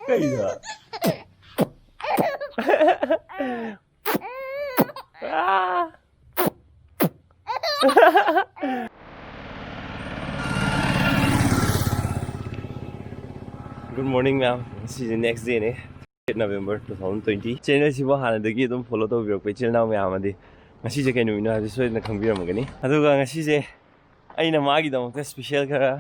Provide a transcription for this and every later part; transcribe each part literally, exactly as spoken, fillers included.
ꯀꯩꯅꯣ? ꯑꯥ! Good morning, ma'am. ꯉꯁꯤꯁꯦ next day ꯅꯦ, eight November two thousand twenty꯫ Channel ꯁꯤꯕꯨ ꯍꯥꯟꯅꯗꯒꯤ ꯑꯗꯨꯝ follow ꯇꯧꯕꯤꯔꯛꯄ ꯏꯆꯤꯜ ꯏꯅꯥꯎ ꯃꯌꯥꯝ ꯑꯃꯗꯤ ꯉꯁꯤꯁꯦ ꯀꯩ ꯅꯨꯃꯤꯠꯅꯣ ꯍꯥꯏꯕꯁꯤ ꯁꯣꯏꯗꯅ ꯈꯪꯕꯤꯔꯝꯃꯒꯅꯤ꯫ ꯑꯗꯨꯒ ꯉꯁꯤꯁꯦ ꯑꯩꯅ ꯃꯥꯒꯤꯗꯃꯛꯇ special ꯈꯔ,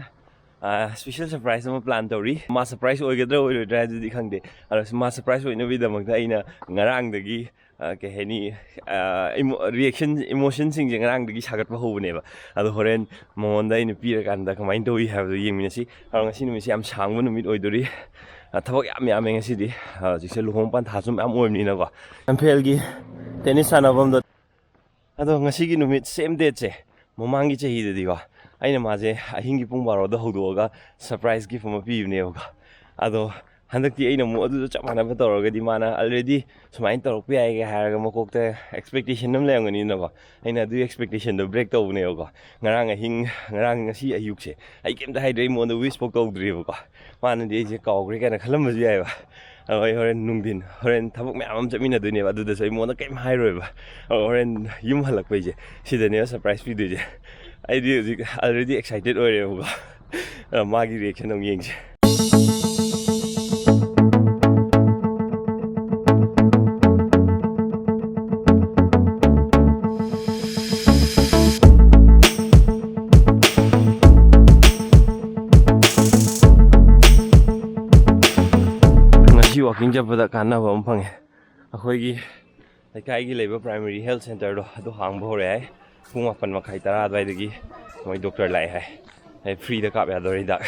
ꯑ, special surprise ꯑꯃ plan ꯇꯧꯔꯤ꯫ ꯃꯥ surprise ꯑꯣꯏꯒꯗ꯭ꯔꯥ ꯑꯣꯏꯔꯣꯏꯗ꯭ꯔꯥ ꯍꯥꯏꯗꯨꯗꯤ ꯈꯪꯗꯦ꯫ ꯑꯗꯣ ꯃꯥ surprise ꯑꯣꯏꯅꯕꯒꯤꯗꯃꯛꯇ ꯑꯩꯅ ꯉꯔꯥꯡꯗꯒꯤ, ꯑ, ꯀꯩ ꯍꯥꯏꯅꯤ, ꯑ, ꯏꯃꯣ-, reaction, emotion ꯁꯤꯡꯁꯦ ꯉꯔꯥꯡꯗꯒꯤ ꯁꯥꯒꯠꯄ ꯍꯧꯕꯅꯦꯕ꯫ ꯑꯗꯣ ꯍꯣꯔꯦꯟ ꯃꯉꯣꯟꯗ ꯑꯩꯅ ꯄꯤꯔꯀꯥꯟꯗ ꯀꯃꯥꯏꯅ ꯇꯧꯏ ꯍꯥꯏꯕꯗꯣ ꯌꯦꯡꯃꯤꯟꯅꯁꯤ꯫ ꯑꯗꯣ ꯉꯁꯤ ꯅꯨꯃꯤꯠꯁꯦ ꯌꯥꯝ ꯁꯥꯡꯕ ꯅꯨꯃꯤꯠ ꯑꯣꯏꯗꯣꯔꯤ꯫ ꯑ, ꯊꯕꯛ ꯌꯥꯝ ꯌꯥꯝꯃꯦ ꯉꯁꯤꯗꯤ꯫ ꯑ, ꯍꯧꯖꯤꯛꯁꯦ ꯂꯨꯍꯣꯡ ꯄꯟꯊꯥꯁꯨ ꯃꯌꯥꯝ ꯑꯣꯏꯕꯅꯤꯅꯀꯣ꯫ ꯂꯝꯐꯦꯜꯒꯤ tennis ꯁꯥꯟꯅꯐꯝꯗꯣ꯫ ꯑꯗꯣ ꯉꯁꯤꯒꯤ ꯅꯨꯃꯤꯠ same date ꯁꯦ ꯃꯃꯥꯡꯒꯤ ꯆꯍꯤꯗꯗꯤꯀꯣ, ꯑꯩꯅ ꯃꯥꯁꯦ ꯑꯍꯤꯡꯒꯤ ꯄꯨꯡ ꯕꯥꯔꯣꯗ ꯍꯧꯗꯣꯛꯑꯒ surprise gift ꯑꯃ ꯄꯤꯕꯅꯦꯕꯀꯣ꯫ ꯑꯗꯣ ꯍꯟꯗꯛꯇꯤ ꯑꯩꯅ ꯑꯃꯨꯛ ꯑꯗꯨꯗꯣ ꯆꯞ ꯃꯥꯟꯅꯕ ꯇꯧꯔꯒꯗꯤ, ꯃꯥꯅ already ꯁꯨꯃꯥꯏꯅ ꯇꯧꯔꯛꯄ ꯌꯥꯏꯒ ꯍꯥꯏꯔꯒ ꯃꯀꯣꯛꯇ expectation ꯑꯃ ꯂꯩꯔꯝꯒꯅꯤꯅꯀꯣ꯫ ꯑꯩꯅ ꯑꯗꯨꯒꯤ expectation ꯗꯣ break ꯇꯧꯕꯅꯦꯕꯀꯣ꯫ ꯉꯔꯥꯡ ꯑꯍꯤꯡ, ꯉꯔꯥꯡ, ꯉꯁꯤ ꯑꯌꯨꯛꯁꯦ ꯑꯩ ꯀꯩꯝꯇ ꯍꯥꯏꯗ꯭ꯔꯦ, ꯑꯩ ꯃꯉꯣꯟꯗ wish ꯐꯥꯎ ꯇꯧꯗ꯭ꯔꯤꯕꯀꯣ꯫ ꯃꯥꯅꯗꯤ ꯑꯩꯁꯦ ꯀꯥꯎꯈ꯭ꯔꯦ ꯀꯥꯏꯅ ꯈꯜꯂꯝꯕꯁꯨ ꯌꯥꯏꯑꯕ꯫ ꯑꯗꯣ ꯑꯩ ꯍꯣꯔꯦꯟ ꯅꯨꯡꯊꯤꯟ, ꯍꯣꯔꯦꯟ ꯊꯕꯛ ꯃꯌꯥꯝ ꯑꯃ ꯆꯠꯃꯤꯟꯅꯗꯣꯏꯅꯦꯕ, ꯑꯗꯨꯗꯁꯨ ꯑꯩ ꯃꯉꯣꯟꯗ ꯀꯩꯝ ꯍꯥꯏꯔꯣꯏꯕ꯫ ꯑꯗꯣ ꯍꯣꯔꯦꯟ ꯌꯨꯝ ꯍꯜꯂꯛꯄꯩꯁꯦ ꯁꯤꯗꯅꯦꯕ surprise ꯄꯤꯗꯣꯏꯁꯦ꯫ ꯑꯩꯗꯤ ꯍꯧꯖꯤꯛ already excited ꯑꯣꯏꯔꯦꯕꯀꯣ꯫ ꯑ, ꯃꯥꯒꯤ reaction ꯑꯃꯨꯛ ꯌꯦꯡꯁꯦ꯫ ꯉꯁꯤ walking ꯆꯠꯄꯗ ꯀꯥꯟꯅꯕ ꯑꯃ ꯐꯪꯉꯦ꯫ ꯑꯩꯈꯣꯏꯒꯤ ꯂꯩꯀꯥꯏꯒꯤ ꯂꯩꯕ primary health centre ꯗꯣ ꯑꯗꯨ ꯍꯥꯡꯕ ꯍꯧꯔꯦ ꯍꯥꯏ꯫ ꯄꯨꯡ ꯃꯥꯄꯟ ꯃꯈꯥꯏ ꯇꯔꯥ ꯑꯗꯨꯋꯥꯏꯗꯒꯤ ꯃꯣꯏ doctor ꯂꯥꯛꯑꯦ ꯍꯥꯏ꯫ ꯑꯩ free ꯗ ꯀꯥꯞ ꯌꯥꯗꯣꯔꯦ ꯍꯤꯗꯥꯛ꯫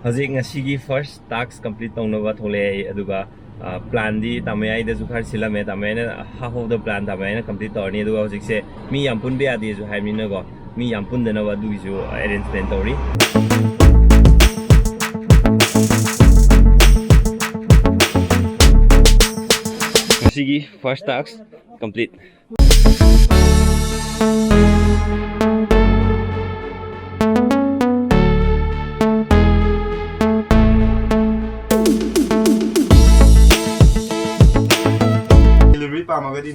ꯍꯧꯖꯤꯛ ꯉꯁꯤꯒꯤ first task complete ꯇꯧꯅꯕ ꯊꯣꯛꯂꯛꯑꯦ ꯑꯩ꯫ ꯑꯗꯨꯒ, ꯑ, plan ꯗꯤ ꯇꯥꯃꯌꯥꯏꯗꯁꯨ ꯈꯔ ꯁꯤꯜꯂꯝꯃꯦ꯫ ꯇꯥꯃꯌꯥꯏꯅ half of the plan ꯇꯥꯃꯌꯥꯏꯅ complete ꯇꯧꯔꯅꯤ꯫ ꯑꯗꯨꯒ ꯍꯧꯖꯤꯛꯁꯦ ꯃꯤ ꯌꯥꯝ ꯄꯨꯟꯕ ꯌꯥꯗꯦꯁꯨ ꯍꯥꯏꯕꯅꯤꯅꯀꯣ, ꯃꯤ ꯌꯥꯝ ꯄꯨꯟꯗꯅꯕ ꯑꯗꯨꯒꯤꯁꯨ arrangement ꯇꯧꯔꯤ꯫ ꯉꯁꯤꯒꯤ first task complete꯫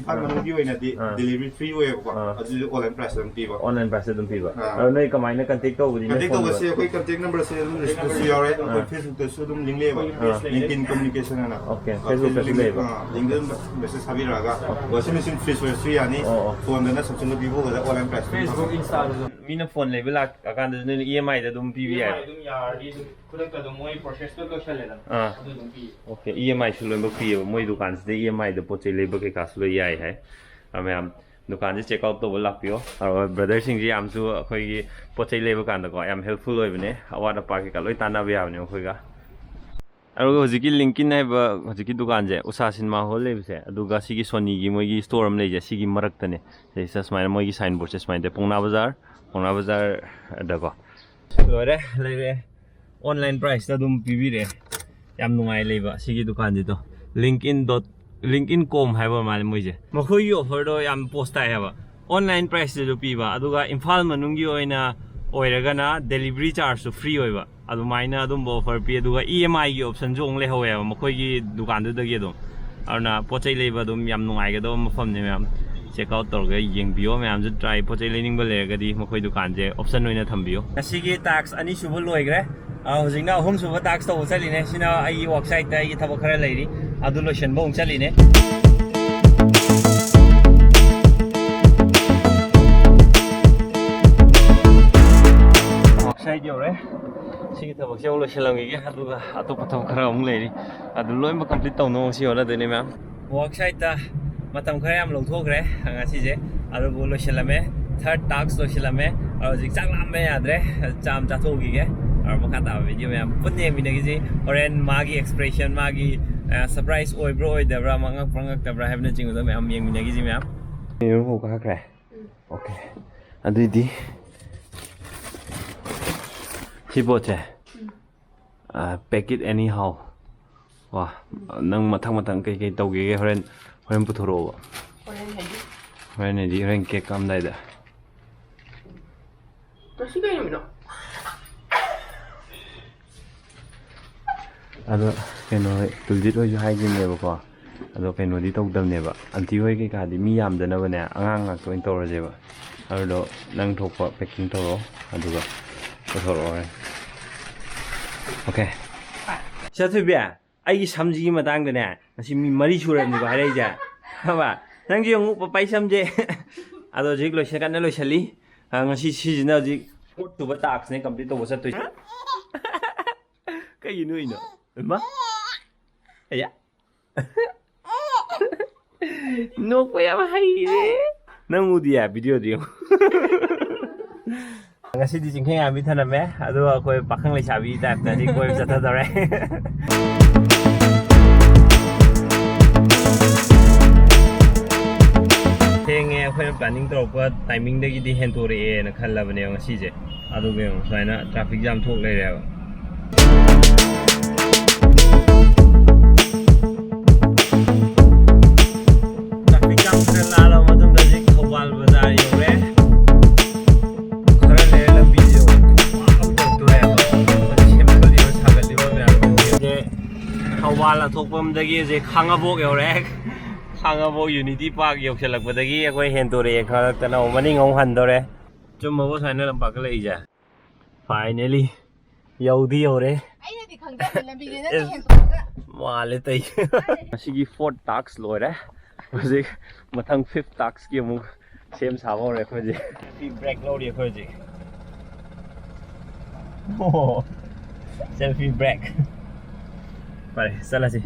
ꯏꯝꯐꯥꯜ ꯃꯅꯨꯡꯒꯤ ꯑꯣꯏꯅꯗꯤ ꯑꯥ꯫ ꯗꯦꯂꯤꯚꯔꯤ ꯐ꯭ꯔꯤ ꯑꯣꯏꯌꯦꯕꯀꯣ꯫ ꯑꯥ꯫ ꯑꯗꯨꯗꯤ ꯑꯣꯟꯂꯥꯏꯟ ꯄ꯭ꯔꯥꯏꯁꯇ ꯑꯗꯨꯝ ꯄꯤꯕ꯫ ꯑꯣꯟꯂꯥꯏꯟ ꯄ꯭ꯔꯥꯏꯁꯇ ꯑꯗꯨꯝ ꯄꯤꯕ꯫ ꯑꯥ꯫ ꯑꯗꯣ ꯅꯣꯏ ꯀꯃꯥꯏꯅ ꯀꯟꯇꯦꯛ ꯇꯧꯕꯗꯤ ꯅꯣꯏ ꯀꯟꯇꯦꯛ ꯐꯣꯟ ꯇꯧꯕꯁꯦ ꯅꯝꯕꯔ? ꯑꯩꯈꯣꯏ ꯀꯟꯇꯦꯛ ꯅꯝꯕꯔꯁꯦ ꯑꯗꯨꯝ ꯗꯤꯁꯀ꯭ꯔꯤꯞꯁꯟꯗꯁꯨ ꯌꯥꯎꯔꯦ, ꯑꯩꯈꯣꯏ ꯐꯦꯁꯕꯨꯛꯇꯁꯨ ꯑꯗꯨꯝ ꯂꯤꯡ ꯂꯩꯌꯦꯕ꯫ ꯑꯥ꯫ ꯂꯤꯡꯀꯤꯟ ꯀꯝꯃꯨꯅꯤꯀꯦꯁꯟ ꯍꯥꯏꯅ꯫ ꯑꯣꯀꯦ, ꯑꯥ, ꯐꯦꯁꯕꯨꯛꯇꯁꯨ ꯂꯤꯡ-, ꯂꯩꯕ? ꯑꯥ, ꯂꯤꯡꯗ ꯑꯗꯨꯝ ꯃꯦꯁꯦꯖ ꯊꯥꯕꯤꯔꯛꯑꯒ ꯋꯥꯁꯤꯡ ꯃꯦꯆꯤꯟ ꯐ꯭ꯔꯤꯖ ꯑꯣꯏꯔꯁꯨ ꯌꯥꯅꯤ, ꯑꯣ, ꯑꯣ꯫ ꯐꯣꯟꯗꯅ ꯁꯝꯁꯨꯡꯗ ꯄꯤꯕ ꯑꯣꯏꯔꯒ ꯑꯣꯟꯂꯥꯏꯟ ꯄ꯭ꯔꯥꯏꯁ ꯑꯗꯨꯝ ꯐꯦꯁꯕꯨꯛ, ꯐꯪꯉꯦ꯫ ꯏꯟꯁꯇꯥꯗꯁꯨ꯫ ꯃꯤꯅ ꯐꯣꯟ ꯂꯩꯕ ꯂꯥꯛꯑꯀꯥꯟꯗ ꯅꯣꯏꯅ ꯏ ꯑꯦꯝ ꯑꯥꯏꯗ ꯑꯗꯨꯝ ꯄꯤꯕ ꯏ ꯑꯦꯝ ꯑꯥꯏ ꯌꯥꯏ? ꯑꯗꯨꯝ ꯌꯥꯔꯗꯤ ꯑꯗꯨꯝ ꯈꯨꯗꯛꯇ ꯑꯗꯨꯝ ꯃꯣꯏ ꯄ꯭ꯔꯣꯁꯦꯁꯇꯣ ꯂꯣꯏꯁꯜꯂꯦꯗꯅ꯫ ꯑꯥ꯫ ꯑꯗꯨ ꯑꯗꯨꯝ ꯄꯤ꯫ ꯑꯣꯀꯦ, ꯏ ꯑꯦꯝ ꯑꯥꯏꯁꯨ ꯂꯣꯏꯅꯃꯛ ꯐ꯭ꯔꯤ ꯑꯣꯏꯕ꯫ ꯃꯣꯏ ꯗꯨꯀꯥꯟꯁꯤꯗ ꯏ ꯑꯦꯝ ꯑꯥꯏꯗ ꯄꯣꯠ ꯆꯩ ꯂꯩꯕ ꯀꯩꯀꯥꯁꯨ ꯂꯣꯏ ꯌꯥꯏ ꯍꯥꯏ꯫ ꯑ, ꯃꯌꯥꯝ ꯗꯨꯀꯥꯟꯁꯦ ꯆꯦꯛ ꯑꯥꯎꯠ ꯇꯧꯕ ꯂꯥꯛꯄꯤꯌꯣ꯫ ꯑꯗꯨꯒ ꯕ꯭ꯔꯗꯔꯁꯤꯡꯁꯦ ꯌꯥꯝꯁꯨ ꯑꯩꯈꯣꯏꯒꯤ ꯄꯣꯠ ꯆꯩ ꯂꯩꯕ ꯀꯥꯟꯗꯀꯣ ꯌꯥꯝ ꯍꯦꯜꯞꯐꯨꯜ ꯑꯣꯏꯕꯅꯦ, ꯑꯋꯥꯠ ꯑꯄꯥ ꯀꯩꯀꯥ ꯂꯣꯏ ꯇꯥꯟꯅꯕ ꯌꯥꯕꯅꯦ ꯃꯈꯣꯏꯒ꯫ ꯑꯗꯨꯒ ꯍꯧꯖꯤꯛꯀꯤ ꯂꯤꯡꯀꯤꯟ ꯍꯥꯏꯕ ꯍꯧꯖꯤꯛꯀꯤ ꯗꯨꯀꯥꯟꯁꯦ, ꯎꯁꯥ ꯁꯤꯅꯦꯃꯥ ꯍꯣꯜ ꯂꯩꯕꯁꯦ, ꯑꯗꯨꯒ ꯁꯤꯒꯤ ꯁꯣꯅꯤꯒꯤ ꯃꯣꯏꯒꯤ ꯁ꯭ꯇꯣꯔ ꯑꯃ ꯂꯩꯁꯦ, ꯁꯤꯒꯤ ꯃꯔꯛꯇꯅꯦ꯫ ꯁꯤꯗꯩꯁꯤꯗ ꯁꯨꯃꯥꯏꯅ ꯃꯣꯏꯒꯤ ꯁꯥꯏꯟ ꯕꯣꯔꯗꯁꯦ ꯁꯨꯃꯥꯏꯅ ꯇꯧꯋꯦ, ꯄꯥꯎꯅꯥ ꯕꯖꯥꯔ, ꯄꯥꯎꯅꯥ ꯕꯖꯥꯔꯗꯀꯣ꯫ ꯂꯣꯏꯔꯦ, ꯂꯩꯔꯦ꯫ ꯑꯣꯟꯂꯥꯏꯟ ꯄ꯭ꯔꯥꯏꯁꯇ ꯑꯗꯨꯝ ꯄꯤꯕꯤꯔꯦ꯫ ꯌꯥꯝ ꯅꯨꯡꯉꯥꯏ ꯂꯩꯕ ꯁꯤꯒꯤ ꯗꯨꯀꯥꯟꯁꯤꯗꯣ꯫ ꯂꯤꯡꯀꯤꯟ ꯗꯣꯠ, ꯂꯤꯡꯀꯤꯟ ꯀꯣꯝ ꯍꯥꯏꯕ ꯃꯥꯜꯂꯦ ꯃꯣꯏꯁꯦ꯫ ꯃꯈꯣꯏꯒꯤ ꯑꯣꯐꯔꯗꯣ ꯌꯥꯝ ꯄꯣꯁ ꯇꯥꯏ ꯍꯥꯏꯕ꯫ ꯑꯣꯟꯂꯥꯏꯟ ꯄ꯭ꯔꯥꯏꯁꯇꯁꯨ ꯄꯤꯕ, ꯑꯗꯨꯒ ꯏꯝꯐꯥꯜ ꯃꯅꯨꯡꯒꯤ ꯑꯣꯏꯅ ꯑꯣꯏꯔꯒꯅ ꯗꯦꯂꯤꯚꯔꯤ ꯆꯥꯔꯖꯁꯨ ꯐ꯭ꯔꯤ ꯑꯣꯏꯕ꯫ ꯑꯗꯨꯃꯥꯏꯅ ꯑꯗꯨꯝꯕ ꯑꯣꯐꯔ ꯄꯤ꯫ ꯑꯗꯨꯒ ꯏ ꯑꯦꯝ ꯑꯥꯏꯒꯤ ꯑꯣꯞꯁꯟꯁꯨ ꯑꯃꯨꯛ ꯂꯩꯍꯧꯋꯦꯕ ꯃꯈꯣꯏꯒꯤ ꯗꯨꯀꯥꯟꯗꯨꯗꯒꯤ ꯑꯗꯨꯝ꯫ ꯑꯗꯨꯅ ꯄꯣꯠ ꯆꯩ ꯂꯩꯕ ꯑꯗꯨꯝ ꯌꯥꯝ ꯅꯨꯡꯉꯥꯏꯒꯗꯕ ꯃꯐꯝꯅꯤ ꯃꯌꯥꯝ꯫ ꯆꯦꯛ ꯑꯥꯎꯠ ꯇꯧꯔꯒ ꯌꯦꯡꯕꯤꯌꯣ ꯃꯌꯥꯝꯁꯨ꯫ ꯇ꯭ꯔꯥꯏ, ꯄꯣꯠ ꯆꯩ ꯂꯩꯅꯤꯡꯕ ꯂꯩꯔꯒꯗꯤ ꯃꯈꯣꯏ ꯗꯨꯀꯥꯟꯁꯦ ꯑꯣꯞꯁꯟ ꯑꯣꯏꯅ ꯊꯝꯕꯤꯌꯣ꯫ ꯉꯁꯤꯒꯤ ꯇꯥꯛꯁ ꯑꯅꯤꯁꯨꯕ ꯂꯣꯏꯈ꯭ꯔꯦ꯫ ꯑ, ꯍꯧꯖꯤꯛꯅ ꯑꯍꯨꯝꯁꯨꯕ ꯇꯥꯛꯁ ꯇꯧꯕ ꯆꯠꯂꯤꯅꯦ꯫ ꯁꯤꯅ ꯑꯩꯒꯤ ꯋꯥꯛꯁꯥꯏꯠꯇ ꯑꯩꯒꯤ ꯊꯕꯛ ꯈꯔ ꯂꯩꯔꯤ, ꯑꯗꯨ ꯂꯣꯏꯁꯤꯟꯕ ꯑꯃꯨꯛ ꯆꯠꯂꯤꯅꯦ꯫ ꯋꯥꯛꯁꯥꯏꯠ ꯌꯧꯔꯦ꯫ ꯁꯤꯒꯤ ꯊꯕꯛꯁꯦ ꯑꯃꯨꯛ ꯂꯣꯏꯁꯤꯜꯂꯝꯈꯤꯒꯦ, ꯑꯗꯨꯒ ꯑꯇꯣꯞꯄ ꯊꯕꯛ ꯈꯔ ꯑꯃꯨꯛ ꯂꯩꯔꯤ꯫ ꯑꯗꯨ ꯂꯣꯏꯅꯃꯛ ꯀꯝꯄ꯭ꯂꯤꯠ ꯇꯧꯅꯕ ꯉꯁꯤ ꯍꯣꯠꯅꯗꯣꯏꯅꯦ ꯃꯌꯥꯝ꯫ ꯋꯥꯛꯁꯥꯏꯠꯇ ꯃꯇꯝ ꯈꯔ ꯌꯥꯝ ꯂꯧꯊꯣꯛꯈ꯭ꯔꯦ ꯉꯁꯤꯁꯦ, ꯑꯗꯨꯕꯨ ꯂꯣꯏꯁꯤꯜꯂꯝꯃꯦ꯫ ꯊꯥꯔꯠ ꯇꯥꯛꯁ ꯂꯣꯏꯁꯤꯜꯂꯝꯃꯦ꯫ ꯑꯗꯣ ꯍꯧꯖꯤꯛ ꯆꯥꯛ ꯂꯥꯝꯕ ꯌꯥꯗ꯭ꯔꯦ, ꯆꯥꯛ ꯑꯃ ꯆꯥꯊꯣꯛꯈꯤꯒꯦ꯫ ꯑꯗꯣ ꯃꯈꯥ ꯇꯥꯕ ꯚꯤꯗꯤꯑꯣ ꯃꯌꯥꯝ ꯄꯨꯟꯅ ꯌꯦꯡꯃꯤꯟꯅꯈꯤꯁꯤ꯫ ꯍꯣꯔꯦꯟ ꯃꯥꯒꯤ ꯑꯦꯛꯁꯄ꯭ꯔꯦꯁꯟ, ꯃꯥꯒꯤ ꯁꯔꯄ꯭ꯔꯥꯏꯁ ꯑꯣꯏꯕ꯭ꯔꯥ ꯑꯣꯏꯗꯕ꯭ꯔꯥ, ꯃꯉꯛꯄ꯭ꯔꯥ ꯉꯛꯇꯕ꯭ꯔꯥ ꯍꯥꯏꯕꯅꯆꯤꯡꯕꯗꯣ ꯃꯌꯥꯝ ꯌꯦꯡꯃꯤꯟꯅꯈꯤꯁꯤ ꯃꯌꯥꯝ꯫ ꯌꯦꯔꯨꯝ ꯍꯧꯕ ꯀꯥꯈ꯭ꯔꯦ꯫ ꯑꯣꯀꯦ꯫ ꯑꯗꯨꯏꯗꯤ ꯁꯤ ꯄꯣꯠꯁꯦ, pack it anyhow꯫ ꯋꯥ, ꯅꯪ ꯃꯊꯪ ꯃꯊꯪ ꯀꯩꯀꯩ ꯇꯧꯒꯦꯒꯦ ꯍꯣꯔꯦꯟ, ꯍꯣꯔꯦꯟ ꯄꯨꯊꯣꯔꯛꯑꯣꯕ꯫ ꯍꯣꯔꯦꯟ ꯍꯥꯏꯗꯤ? ꯍꯣꯔꯦꯟ ꯍꯥꯏꯗꯤ ꯍꯣꯔꯦꯟ ꯀꯦꯛ ꯀꯛꯑꯝꯗꯥꯏꯗ꯫ ꯉꯁꯤ ꯀꯩ ꯅꯨꯃꯤꯠꯅꯣ? ꯑꯗꯣ ꯀꯩꯅꯣ, ꯇꯨꯜꯖꯤꯠ ꯍꯣꯏꯁꯨ ꯍꯥꯏꯈꯤꯕꯅꯦꯕꯀꯣ, ꯑꯗꯣ ꯀꯩꯅꯣꯗꯤ ꯇꯧꯗꯕꯅꯦꯕ, ꯑꯟꯇꯤ ꯍꯣꯏ ꯀꯩꯀꯥꯗꯤ ꯃꯤ ꯌꯥꯝꯗꯅꯕꯅꯦ, ꯑꯉꯥꯡ ꯉꯥꯛꯇ ꯑꯣꯏꯅ ꯇꯧꯔꯁꯦꯕ꯫ ꯑꯗꯨꯗꯣ ꯅꯪ ꯊꯣꯛꯄ ꯄꯦꯛꯀꯤꯡ ꯇꯧꯔꯣ, ꯑꯗꯨꯒ ꯄꯨꯊꯣꯔꯛꯑꯣ ꯍꯣꯔꯦꯟ꯫ ꯑꯣꯀꯦ꯫ ꯁꯦ ꯊꯣꯏꯕꯤ, ꯑꯩꯒꯤ ꯁꯝꯁꯤꯒꯤ ꯃꯇꯥꯡꯗꯅꯦ ꯉꯁꯤ ꯃꯤ ꯃꯔꯤ ꯁꯨꯔꯕꯅꯤꯀꯣ ꯍꯥꯏꯔꯛꯏꯁꯦ, ꯈꯪꯉꯕ? ꯅꯪꯁꯨ ꯌꯦꯡꯉꯨ ꯄꯄꯥꯏ ꯁꯝꯁꯦ꯫ ꯑꯗꯣ ꯍꯧꯖꯤꯛ ꯂꯣꯏꯁꯟ-, ꯀꯟꯅ ꯂꯣꯏꯁꯜꯂꯤ꯫ ꯑ, ꯉꯁꯤ ꯁꯤꯁꯤꯅ ꯍꯧꯖꯤꯛ ꯐꯣꯔꯠ ꯁꯨꯕ ꯇꯥꯛꯁꯅꯦ ꯀꯝꯄ꯭ꯂꯤꯠ ꯇꯧꯕ ꯆꯠꯇꯣꯏꯁꯦ꯫ ꯀꯩꯒꯤꯅꯣ ꯏꯅꯣ? ꯏꯃꯥ? ꯑꯌꯥ꯫ ꯅꯣꯛꯄ ꯌꯥꯝ ꯍꯩꯔꯦ꯫ ꯅꯪ ꯎꯗꯤꯌꯦ, ꯚꯤꯗꯤꯑꯣꯗꯤ ꯌꯦꯡꯉꯨ꯫ ꯉꯁꯤꯗꯤ ꯆꯤꯡꯈꯩꯉꯥꯟꯕꯤ ꯊꯅꯝꯃꯦ, ꯑꯗꯨꯒ ꯑꯩꯈꯣꯏ ꯄꯥꯈꯪ ꯂꯩꯁꯥꯕꯤ ꯇꯥꯏꯞꯇꯗꯤ ꯀꯣꯏꯕ ꯆꯠꯊꯗꯧꯔꯦ꯫ ꯊꯦꯡꯉꯦ, ꯑꯩꯈꯣꯏꯅ ꯄ꯭ꯂꯥꯅꯤꯡ ꯇꯧꯔꯛꯄ ꯇꯥꯏꯃꯤꯡꯗꯒꯤꯗꯤ ꯍꯦꯟꯇꯣꯔꯛꯑꯦꯅ ꯈꯜꯂꯕꯅꯦꯕ ꯉꯁꯤꯁꯦ꯫ ꯑꯗꯨꯒ ꯌꯦꯡꯉꯨ, ꯁꯨꯃꯥꯏꯅ ꯇ꯭ꯔꯥꯐꯤꯛ ꯖꯥꯝ ꯊꯣꯛ ꯂꯩꯔꯦꯕ꯫ ꯇ꯭ꯔꯥꯐꯤꯛ ꯖꯥꯝꯁꯤꯅ ꯂꯥꯜꯂꯕ ꯃꯇꯨꯡꯗ ꯍꯧꯖꯤꯛ ꯊꯧꯕꯥꯜ ꯕꯖꯥꯔ ꯌꯧꯔꯦ꯫ ꯈꯔ ꯂꯩꯔ ꯂꯝꯕꯤꯁꯦ ꯋꯥꯛ ꯑꯃ ꯇꯧꯗꯣꯔꯦꯕ꯫ ꯁꯦꯝꯒꯠꯂꯤꯕ ꯁꯥꯒꯠꯂꯤꯕ ꯃꯌꯥꯝꯁꯦ꯫ ꯊꯧꯕꯥꯜ ꯑꯊꯣꯛꯄꯝꯗꯒꯤ ꯍꯧꯖꯤꯛ ꯈꯥꯡꯉꯕꯣꯛ ꯌꯧꯔꯦ꯫ ꯈꯥꯡꯉꯕꯣꯛ ꯌꯨꯅꯤꯇꯤ ꯄꯥꯔꯛ ꯌꯧꯁꯜꯂꯛꯄꯗꯒꯤ ꯑꯩꯈꯣꯏ ꯍꯦꯟꯗꯣꯔꯛꯑꯦ ꯈꯪꯂꯛꯇꯅ ꯑꯃꯨꯛ ꯃꯅꯤꯡ ꯑꯃꯨꯛ ꯍꯟꯗꯣꯔꯦ꯫ ꯆꯨꯝꯃꯕꯣ ꯁꯨꯃꯥꯏꯅ ꯂꯝꯄꯥꯛꯇ ꯂꯩꯔꯤꯁꯦ? ꯐꯥꯏꯅꯦꯂꯤ ꯌꯧꯗꯤ ꯌꯧꯔꯦ꯫ ꯑꯩꯅꯗꯤ ꯈꯪꯖꯗꯦ ꯂꯝꯕꯤꯁꯦ ꯅꯪꯅ ꯑꯦ, ꯍꯦꯟꯗꯣꯛꯑꯒ꯫ ꯃꯥꯜꯂꯦ ꯇꯩ꯫ ꯉꯁꯤꯒꯤ ꯐꯣꯔꯠ ꯇꯥꯛꯁ ꯂꯣꯏꯔꯦ꯫ ꯍꯧꯖꯤꯛ ꯃꯊꯪ ꯐꯤꯐ ꯇꯥꯛꯁꯀꯤ ꯑꯃꯨꯛ ꯁꯦꯝ ꯁꯥꯕ ꯍꯧꯔꯦ ꯑꯩꯈꯣꯏ ꯍꯧꯖꯤꯛ꯫ ꯁꯦꯜꯐꯤ ꯕ꯭ꯔꯦꯛ ꯂꯧꯔꯤ ꯑꯩꯈꯣꯏ ꯍꯧꯖꯤꯛ꯫ ꯑꯣ, ꯁꯦꯜꯐꯤ ꯕ꯭ꯔꯦꯛ꯫ ꯐꯔꯦ, ꯆꯠꯂꯁꯤ꯫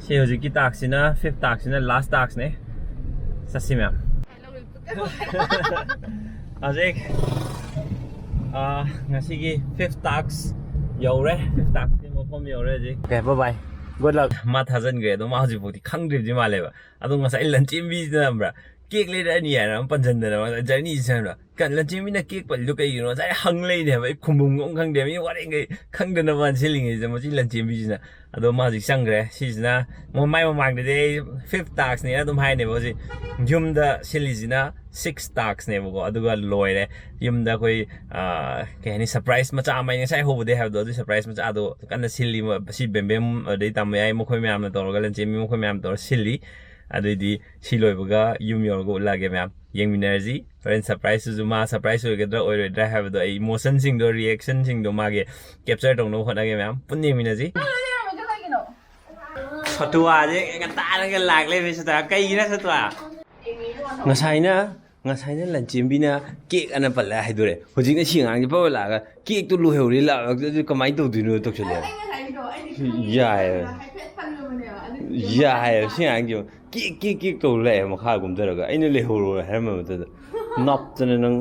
ꯁꯤ ꯍꯧꯖꯤꯛꯀꯤ ꯇꯥꯛꯁꯤꯅ, ꯐꯤꯐ ꯇꯥꯛꯁꯤꯅ ꯂꯥꯁ ꯇꯥꯛꯁꯅꯦ꯫ ꯆꯠꯁꯤ ꯃꯌꯥꯝ꯫ ꯍꯧꯖꯤꯛ, ꯑꯥ, ꯉꯁꯤꯒꯤ ꯐꯤꯐ ꯇꯥꯛꯁ ꯌꯧꯔꯦ꯫ ꯐꯤꯐ ꯇꯥꯛꯁꯀꯤ ꯃꯐꯝ ꯌꯧꯔꯦ ꯍꯧꯖꯤꯛ꯫ Okay, bye bye, good luck꯫ ꯃꯥ ꯊꯥꯖꯤꯟꯈ꯭ꯔꯦ, ꯑꯗꯣ ꯃꯥ ꯍꯧꯖꯤꯛꯐꯥꯎꯗꯤ ꯈꯪꯗ꯭ꯔꯤꯕꯗꯤ ꯃꯥꯜꯂꯦꯕ꯫ ꯑꯗꯣ ꯉꯁꯥꯏ ꯂꯟꯆꯦꯟꯕꯤꯁꯤꯅ ꯈꯪꯕ꯭ꯔꯥ, ꯀꯦꯛ ꯂꯩꯔꯛꯑꯅꯤ ꯍꯥꯏꯅ ꯑꯃ ꯄꯟꯁꯤꯟꯗꯅ ꯃꯥ ꯖꯔꯅꯤꯁꯤ ꯁꯦꯝꯕ꯫ ꯀꯟ-, ꯂꯟꯆꯦꯟꯕꯤꯅ ꯀꯦꯛ ꯄꯜꯂꯤꯗꯣ ꯀꯩꯒꯤꯅꯣ? ꯉꯁꯥꯏ ꯍꯪ ꯂꯩꯅꯦ ꯍꯥꯏꯕ꯫ ꯑꯩ ꯈꯨꯝꯕꯝ ꯑꯃ ꯈꯪꯗꯦ꯫ ꯃꯤ ꯋꯥꯔꯦꯡꯈꯩ ꯈꯪꯗꯅꯕ ꯁꯤꯜꯂꯤꯉꯩꯁꯤꯗ ꯃꯁꯤ ꯂꯟꯆꯦꯟꯕꯤꯁꯤꯅ꯫ ꯑꯗꯣ ꯃꯥ ꯍꯧꯖꯤꯛ ꯆꯪꯈ꯭ꯔꯦ꯫ ꯁꯤꯁꯤꯅ ꯃ-, ꯃꯥꯏ ꯃꯃꯥꯡꯗꯗꯤ ꯑꯩ fifth taskꯅꯦꯅ ꯑꯗꯨꯝ ꯍꯥꯏꯅꯦꯕ꯫ ꯍꯧꯖꯤꯛ ꯌꯨꯝꯗ ꯁꯤꯜꯂꯤꯁꯤꯅ sixth taskꯅꯦꯕꯀꯣ꯫ ꯑꯗꯨꯒ ꯂꯣꯏꯔꯦ꯫ ꯌꯨꯝꯗ ꯑꯩꯈꯣꯏ, ꯑꯥ, ꯀꯩ ꯍꯥꯏꯅꯤ, surprise ꯃꯆꯥ ꯑꯃ, ꯑꯩ ꯉꯁꯥꯏ ꯍꯧꯕꯗꯩ ꯍꯥꯏꯕꯗꯣ, ꯑꯗꯨ surprise ꯃꯆꯥꯗꯣ ꯀꯟꯅ ꯁꯤꯜꯂꯤ꯫ ꯃ-, ꯁꯤ ꯕꯦꯝꯕꯦꯝ, ꯑꯗꯩ ꯇꯥꯃꯣꯌꯥꯏ, ꯃꯈꯣꯏ ꯃꯌꯥꯝꯅ ꯇꯧꯔꯒ, ꯂꯟꯆꯦꯟꯕꯤ ꯃꯈꯣꯏ ꯃꯌꯥꯝ ꯇꯧꯔꯒ ꯁꯤꯜꯂꯤ꯫ ꯑꯗꯨꯏꯗꯤ ꯁꯤ ꯂꯣꯏꯕꯒ ꯌꯨꯝ ꯌꯧꯔꯒ ꯎꯠꯂꯛꯑꯒꯦ ꯃꯌꯥꯝ꯫ ꯌꯦꯡꯃꯤꯟꯅꯔꯁꯤ꯫ ꯍꯣꯔꯦꯟ surpriseꯇꯨꯁꯨ ꯃꯥ surprise ꯑꯣꯏꯒꯗ꯭ꯔꯥ ꯑꯣꯏꯔꯣꯏꯗ꯭ꯔꯥ ꯍꯥꯏꯕꯗꯣ, ꯑꯩ emotionꯁꯤꯡꯗꯣ, reactionꯁꯤꯡꯗꯣ ꯃꯥꯒꯤ capture ꯇꯧꯅꯕ ꯍꯣꯠꯅꯒꯦ ꯃꯌꯥꯝ꯫ ꯄꯨꯟꯅ ꯌꯦꯡꯃꯤꯟꯅꯁꯤ꯫ ꯁꯣꯇꯨꯋꯥꯁꯦ ꯉꯟꯇꯥꯅꯒ ꯂꯥꯛ ꯂꯩꯔꯝꯃꯦ, ꯁꯣꯇꯨꯋꯥ꯫ ꯀꯩꯒꯤꯅꯣ, ꯁꯣꯇꯨꯋꯥ? ꯉꯁꯥꯏꯅ, ꯉꯁꯥꯏꯅ ꯂꯟꯆꯦꯟꯕꯤꯅ ꯀꯦꯛ ꯑꯅ ꯄꯜꯂꯦ ꯍꯥꯏꯗꯣꯔꯦ꯫ ꯍꯧꯖꯤꯛꯅ ꯁꯤ ꯑꯉꯥꯡꯁꯦ ꯐꯕ ꯂꯥꯛꯑꯒ ꯀꯦꯛꯇꯣ ꯂꯣꯏꯍꯧꯔꯦ ꯂꯥꯛꯑꯒ ꯑꯗꯨ ꯀꯃꯥꯏꯅ ꯇꯧꯗꯣꯏꯅꯣ ꯇꯧꯁꯜꯂꯦ꯫ ꯑꯩ ꯉꯁꯥꯏꯒꯤꯗꯣ, ꯑꯩꯗꯤ ꯈꯪꯉꯦ꯫ ꯌꯥꯏꯌꯦ꯫ ꯍꯥꯏꯐꯦꯠ ꯄꯜꯂꯨꯕꯅꯦꯕ꯫ ꯑꯗꯨ ꯌꯥꯏꯌꯦ꯫ ꯁꯤ ꯑꯉꯥꯡꯁꯦ ꯀꯦꯛ, ꯀꯦꯛ, ꯀꯦꯛ ꯇꯧꯔ ꯂꯥꯛꯑꯦ ꯃꯈꯥ ꯀꯨꯝꯊꯔꯒ꯫ ꯑꯩꯅ ꯂꯩꯍꯧꯔꯣ ꯍꯥꯏꯔꯝꯕ ꯃꯇꯝꯗ ꯅꯞꯇꯅ ꯅꯪ꯫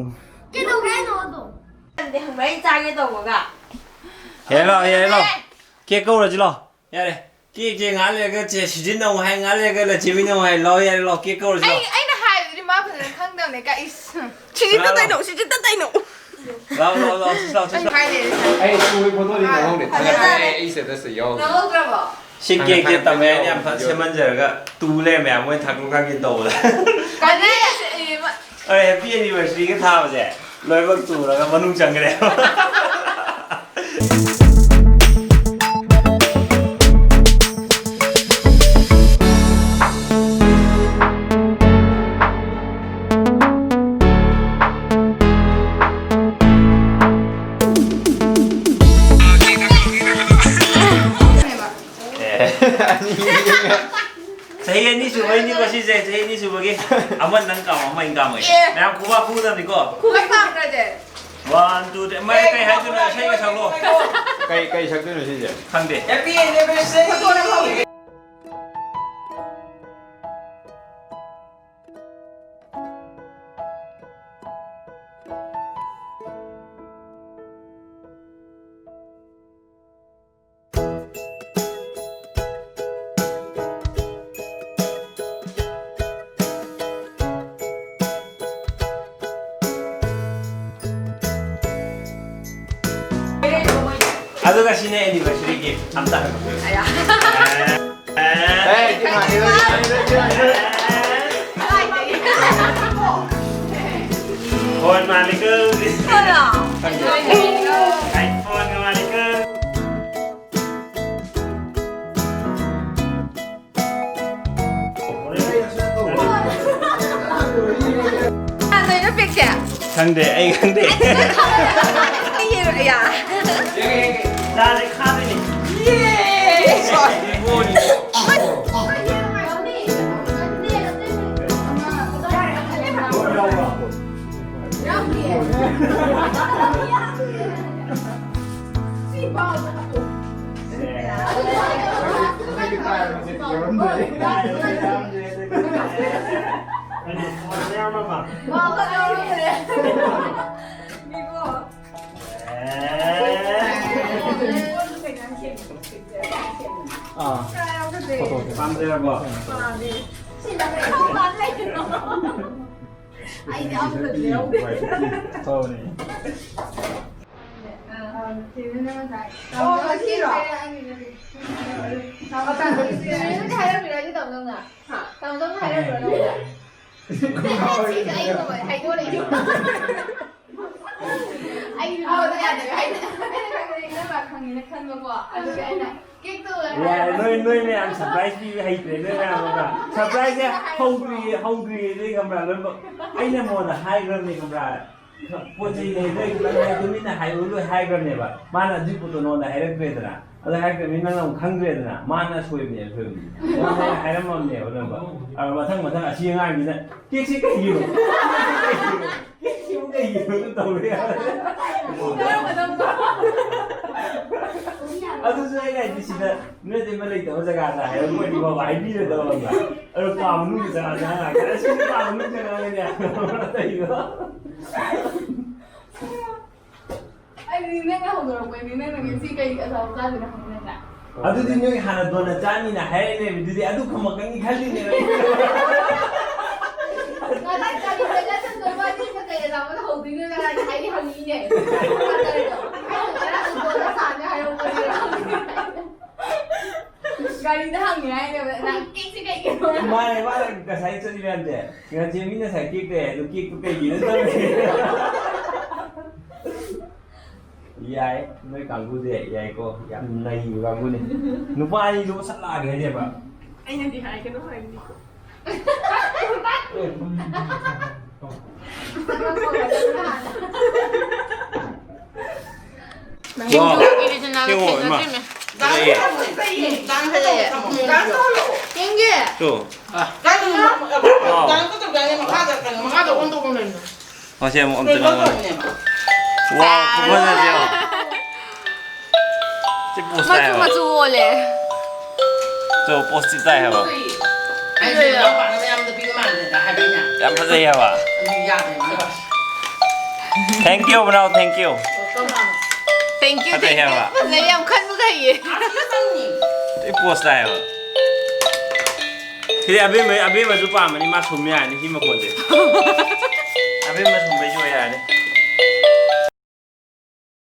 ꯀꯩꯗꯧꯒꯦ ꯍꯥꯏꯅꯣ ꯑꯗꯣ? ꯅꯪꯗꯤ ꯍꯪꯕ꯭ꯔꯥ ꯑꯩ ꯆꯥꯒꯦ ꯇꯧꯕꯒ? ꯍꯦ ꯂꯥꯎ, ꯍꯦ ꯂꯥꯎ꯫ ꯀꯦꯛ ꯀꯧꯔꯁꯤ ꯂꯥꯎ꯫ ꯌꯥꯔꯦ꯫ ꯀꯦꯛꯁꯦ ꯉꯥꯏꯍꯥꯛ ꯂꯩꯔꯒ ꯆꯦ ꯁꯤꯖꯤꯟꯅꯧ ꯍꯥꯏ, ꯉꯥꯏꯍꯥꯛ ꯂꯩꯔꯒ ꯂꯟꯆꯦꯟꯕꯤꯅꯧ ꯍꯥꯏ꯫ ꯂꯥꯎ, ꯌꯥꯔꯦ, ꯂꯥꯎ, ꯀꯦꯛ ꯀꯧꯔꯁꯤ ꯂꯥꯎ꯫ ꯑꯩ, ꯑꯩꯅ ꯍꯥꯏꯕꯗꯨꯗꯤ ꯃꯥ ꯐꯖꯅ ꯈꯪꯗꯕꯅꯦ, ꯀ-, ꯏꯁ꯫ ꯁꯤꯖꯤꯟꯅ ꯂꯥꯎ, ꯂꯥꯎ꯫ ꯇꯩꯅꯧ, ꯁꯤꯖꯤꯟꯅ ꯇꯩꯅꯧ꯫ ꯂꯥꯎ, ꯂꯥꯎ, ꯂꯥꯎ, ꯁꯤ ꯂꯥꯎ, ꯁꯤ ꯂꯥꯎ꯫ ꯑꯩ ꯁ꯭ꯀꯨꯜꯒꯤ ꯐꯣꯇꯣꯗꯤ ꯅꯝꯍꯧꯗꯦ꯫ ꯊꯥꯒꯠꯄꯅꯦ, ꯑꯩ statusꯇ ꯌꯥꯎꯔꯤ꯫ ꯅꯝꯍꯧꯗ꯭ꯔꯕꯣ? ꯁꯤ ꯀꯦꯛꯁꯦ ꯇꯝꯃꯦ, ꯑꯩꯅ ꯌꯥꯝ ꯐꯖꯅ ꯁꯦꯝꯍꯟꯖꯔꯒ ꯇꯨ ꯂꯩꯔꯝꯃꯦ, ꯃꯣꯏ ꯊꯥꯡꯗꯣꯛ ꯊꯥꯡꯖꯤꯟ ꯇꯧꯕꯗ꯫ ꯀꯟꯅ ꯑꯦ, ꯃ- ꯑꯩ happy anniversaryꯒ ꯊꯥꯕꯁꯦ ꯂꯣꯏꯅꯃꯛ ꯇꯨꯔꯒ ꯃꯅꯨꯡ ꯆꯪꯈ꯭ꯔꯦ꯫ ꯑꯦ꯫ ꯆꯍꯤ ꯑꯅꯤ ꯁꯨꯕꯩꯅꯤꯀꯣ ꯁꯤꯁꯦ, ꯆꯍꯤ ꯑꯅꯤ ꯁꯨꯕꯒꯤ꯫ ꯑꯃ ꯅꯪ ꯀꯥꯝꯃꯣ, ꯑꯃ ꯑꯩꯅ ꯀꯥꯝꯃꯒꯦ꯫ ꯑꯦ꯫ ꯃꯌꯥꯝ ꯈꯨꯕꯥꯛ ꯈꯨꯗꯕꯅꯤꯀꯣ꯫ ꯈꯨꯕꯥꯛ ꯀꯥꯝꯈ꯭ꯔꯁꯦ꯫ One, two, three꯫ ꯃꯥꯏ ꯀꯩ ꯍꯥꯏꯗꯣꯏꯅꯣ? ꯏꯁꯩꯒ ꯁꯛꯂꯣ꯫ ꯀꯩ, ꯀꯩ ꯁꯛꯇꯣꯏꯅꯣ ꯁꯤꯁꯦ? ꯈꯪꯗꯦ꯫ Happy anniversary! ꯑꯗꯨꯒ ꯁꯤꯅꯦ anniversary gift ꯑꯝꯇ ꯍꯪꯉꯛꯑꯣ꯫ ꯑꯌꯥ꯫ ꯑꯦ꯫ ꯑꯦ, ꯀꯅꯥꯏꯗꯒꯤ? Phone ꯃꯥꯜꯂꯤꯀꯣ꯫ ꯈꯪꯗꯦ꯫ iPhone ꯃꯥꯜꯂꯤꯀꯣ꯫ ꯀꯅꯥꯗꯩꯅꯣ ꯄꯤꯛꯁꯦ? ꯈꯪꯗꯦ, ꯑꯩ ꯈꯪꯗꯦ꯫ ꯑꯩ ꯌꯦꯡꯉꯛꯑꯦ꯫ ꯆꯥꯁꯦ ꯈꯥꯗꯣꯏꯅꯦ꯫ ꯌꯦ! ꯑꯥ꯫ ꯄꯥꯝꯖꯔꯕꯣ? ꯑꯩꯗꯤ ꯑꯃꯠꯇꯁꯨ ꯌꯥꯎꯗꯦ꯫ ꯐꯕꯅꯦ꯫ ꯑꯣ, ꯉꯁꯤꯔꯣ? ꯇꯥꯃꯣ, ꯇꯥꯃꯣ, ꯁꯤꯁꯇꯔꯅꯗꯤ ꯍꯥꯏꯔꯝꯃꯤꯔꯣ ꯑꯩꯗꯤ ꯇꯥꯃꯣ ꯅꯪꯅ? ꯍꯥ? ꯇꯥꯃꯣ ꯅꯪꯅ ꯍꯥꯏꯔꯝꯃꯤꯔꯣ ꯅꯉꯣꯟꯗ? ꯁꯤꯁꯦ ꯑꯩ ꯀꯃꯥꯏꯅ ꯍꯥꯏꯗꯣꯔꯛꯏꯅꯣ? ꯑꯩ ꯍꯥꯏꯗꯣꯔꯛꯏꯅꯣ? ꯏꯅꯝꯃ ꯈꯪꯉꯦꯅ ꯈꯟꯕꯀꯣ꯫ ꯑꯗꯨꯒꯤ ꯑꯩꯅ ꯀꯦꯛꯇꯣ ꯎꯔꯒ ꯌꯥꯔꯦ, ꯅꯣꯏ, ꯅꯣꯏ ꯃꯌꯥꯝ surprise ꯄꯤꯕ ꯍꯩꯇ꯭ꯔꯦ, ꯅꯣꯏ ꯃꯌꯥꯝ ꯑꯃ꯫ Surprise ꯁꯦ ꯍꯧꯗ꯭ꯔꯤꯌꯦ, ꯍꯧꯗ꯭ꯔꯤꯌꯦ, ꯅꯣꯏ ꯈꯪꯕ꯭ꯔꯥ? ꯂꯣꯏꯅꯃꯛ ꯑꯩꯅ ꯃꯉꯣꯟꯗ ꯍꯥꯏꯈ꯭ꯔꯕꯅꯦ, ꯈꯪꯕ꯭ꯔꯥ? ꯄꯣꯠ ꯆꯩ ꯂꯩ, ꯅꯣꯏ ꯈꯤꯇꯪ ꯂꯩ, ꯇꯨꯃꯤꯟꯅ ꯍꯥꯏꯌꯨ, ꯂꯣꯏ ꯍꯥꯏꯈ꯭ꯔꯕꯅꯦꯕ꯫ ꯃꯥꯅ ꯑꯗꯨꯏ ꯄꯣꯠꯇꯣ ꯅꯉꯣꯟꯗ ꯍꯥꯏꯔꯛꯇ꯭ꯔꯦꯗꯅ꯫ ꯑꯗꯣ ꯍꯥꯏꯔꯛꯇ꯭ꯔꯕꯅꯤꯅ ꯅꯪꯅ ꯑꯃꯨꯛ ꯈꯪꯗ꯭ꯔꯦꯗꯅ꯫ ꯃꯥꯅ ꯁꯣꯏꯕꯅꯦ, ꯁꯣꯏꯕꯅꯦ꯫ ꯅꯉꯣꯟꯗ ꯑꯩꯅ ꯍꯥꯏꯔꯝꯃꯕꯅꯦꯕ ꯂꯣꯏꯅꯃꯛ꯫ ꯑꯗꯣ ꯃꯊꯪ, ꯃꯊꯪ ꯑꯁꯤ ꯑꯉꯥꯡꯁꯤꯅ, "ꯀꯦꯛꯁꯤ ꯀꯩꯒꯤꯅꯣ? ꯀꯦꯛꯁꯤꯕꯨ ꯀꯩꯒꯤꯅꯣ?" ꯑꯗꯨꯝ ꯇꯧꯔꯦ꯫ ꯑꯗꯨꯁꯨ ꯑꯩꯅ ꯍꯥꯏꯗꯤ ꯁꯤꯗ ꯅꯣꯏ ꯑꯇꯩꯃ ꯂꯩꯇꯕ ꯖꯒꯥꯗ ꯍꯥꯏꯔꯒ ꯃꯣꯏꯗꯤ ꯐꯥꯎꯕ ꯍꯥꯏꯕꯤꯔꯗꯕ ꯑꯝꯗ꯫ ꯑꯗꯣ ꯀꯥ ꯃꯅꯨꯡꯒꯤ ꯖꯒꯥꯗ ꯍꯥꯏꯔꯒ, "ꯑꯁꯤꯗꯤ ꯀꯥ ꯃꯅꯨꯡꯒꯤ ꯖꯒꯥꯅꯤꯅꯦ" ꯇꯧꯔꯤꯗꯣ꯫ ꯑꯩꯗꯤ ꯅꯪꯅ ꯍꯧꯗꯣꯔꯛꯄꯩꯅꯦ, ꯅꯪꯅ ꯉꯁꯤ ꯀꯩ ꯑꯆꯥꯄꯣꯠ ꯆꯥꯗꯣꯏꯅꯣ ꯍꯪꯉꯤ ꯅꯪꯅ꯫ ꯑꯗꯨꯗꯤ ꯅꯣꯏ ꯍꯥꯟꯅ ꯗꯣꯅꯠ ꯆꯥꯅꯤꯅ ꯍꯥꯏꯔꯛꯑꯦ ꯂꯩꯔꯝꯃꯤꯗꯨꯗꯤ, ꯑꯗꯨ ꯈꯨꯝꯃꯛꯀꯅꯤ ꯈꯜꯂꯤꯅꯦꯕ ꯑꯩ꯫ ꯉꯁꯥꯏ ꯀꯔꯤ ꯗꯣꯅꯠ ꯆꯥꯗꯣꯏꯅꯣ? ꯀꯩ ꯑꯆꯥꯄꯣꯠ ꯍꯧꯗꯣꯏꯅꯣ ꯅꯪ ꯍꯥꯏꯗꯤ ꯍꯪꯉꯤꯅꯦ꯫ ꯑꯩꯅ ꯉꯔꯥꯡ ꯗꯣꯅꯠ ꯆꯥꯅꯤ ꯍꯥꯏꯔ ꯃꯥꯅꯦ, ꯃꯥꯅ ꯉꯁꯥꯏ ꯆꯠꯂꯤ ꯃꯌꯥꯝꯁꯦ꯫ ꯉꯁꯤ ꯃꯤ ꯉꯁꯥꯏ ꯀꯦꯛ ꯂꯩ, ꯑꯗꯨ ꯀꯦꯛꯇꯨ ꯀꯩꯒꯤꯅꯣ ꯇꯧꯔꯦ꯫ ꯌꯥꯏ, ꯅꯣꯏ ꯀꯥꯡꯕꯨꯁꯦ ꯌꯥꯏꯀꯣ, ꯌꯥꯝ ꯅꯩꯕ ꯀꯥꯡꯕꯨꯅꯦ꯫ ꯅꯨꯄꯥ ꯑꯅꯤꯗꯨ ꯃꯁꯛ ꯂꯥꯛꯑꯒꯦ ꯍꯥꯏꯅꯦꯕ꯫ ꯑꯩꯅꯗꯤ ꯍꯥꯏꯒꯅꯨ ꯍꯥꯏꯕꯅꯤ꯫ ꯅꯪ ꯋꯥꯎ꯫ ꯌꯨꯝꯒꯤ ꯏꯆꯤꯟ ꯏꯅꯥꯎ ꯌꯦꯡꯉꯣ, ꯏꯃꯥ꯫ ꯊꯦꯡꯅꯗ꯭ꯔꯤꯅꯦ꯫ ꯐꯖꯩꯌꯦ꯫ ꯎꯝ, ꯗꯥꯟꯁ ꯐꯖꯩꯌꯦ꯫ ꯎꯝ꯫ ꯗꯥꯟꯁ ꯇꯧꯍꯜꯂꯣ꯫ ꯌꯦꯡꯒꯦ꯫ ꯇꯨ꯫ ꯗꯥꯟꯁ ꯇꯧꯍꯜꯂꯣ꯫ ꯋꯥꯎ꯫ ꯗꯥꯟꯁ ꯇꯧꯗ꯭ꯔꯤꯉꯩꯗ ꯃꯈꯥꯗ ꯀꯩꯅꯣ, ꯃꯈꯥꯗ ꯑꯣꯟ ꯇꯧꯕ ꯂꯩꯕꯅꯦ꯫ ꯃꯁꯤ ꯑꯃꯨꯛ ꯑꯝꯇ ꯀꯩꯅꯣ ꯉꯥꯡꯉꯣ꯫ ꯇꯧꯕꯅꯦꯕ꯫ ꯋꯥꯎ, ꯈꯨꯐꯖꯁꯦ ꯌꯦꯡꯉꯣ꯫ ꯁꯤ ꯄꯣꯁ ꯇꯥꯏ ꯃꯆꯨ ꯍꯥꯏꯕ꯫ ꯃꯆꯨ ꯑꯣꯜꯂꯦ꯫ ꯇꯣ, ꯄꯣꯁꯇꯤ ꯇꯥꯏ ꯍꯥꯏꯕ꯫ ꯑꯩꯁꯦ ꯏꯅꯥꯎꯄꯥꯅ ꯃꯌꯥꯝꯗ ꯄꯤꯕ ꯃꯥꯟꯗꯦꯗ ꯍꯥꯏꯕ ꯑꯩꯅ꯫ ꯌꯥꯝ ꯐꯖꯩ ꯍꯥꯏꯕ꯫ ꯑꯗꯨ ꯌꯥꯗꯦ ꯃꯥꯅ꯫ Thank you, ꯃꯅꯥꯎ, thank you꯫ Thank you, ꯐꯖꯩ thank you꯫ ꯍꯥꯏꯕ꯫ ꯐꯖꯩ, ꯌꯥꯝ ꯈꯟꯕꯒ ꯍꯩꯌꯦ꯫ ꯑꯥꯔꯇꯤꯁ ꯅꯪꯅꯤ꯫ ꯁꯤ ꯄꯣꯁ ꯇꯥꯏ ꯍꯥꯏꯕ꯫ ꯁꯤꯗꯤ ꯑꯕꯦꯝꯃ, ꯑꯕꯦꯝꯃꯁꯨ ꯄꯥꯝꯃꯅꯤ, ꯃꯥ ꯁꯨꯝ ꯌꯥꯔꯅꯤ ꯁꯤ ꯃꯈꯣꯟꯁꯦ꯫ ꯑꯕꯦꯝꯃ ꯁꯨꯝꯕꯩꯁꯨ ꯑꯣꯏ ꯌꯥꯔꯅꯤ꯫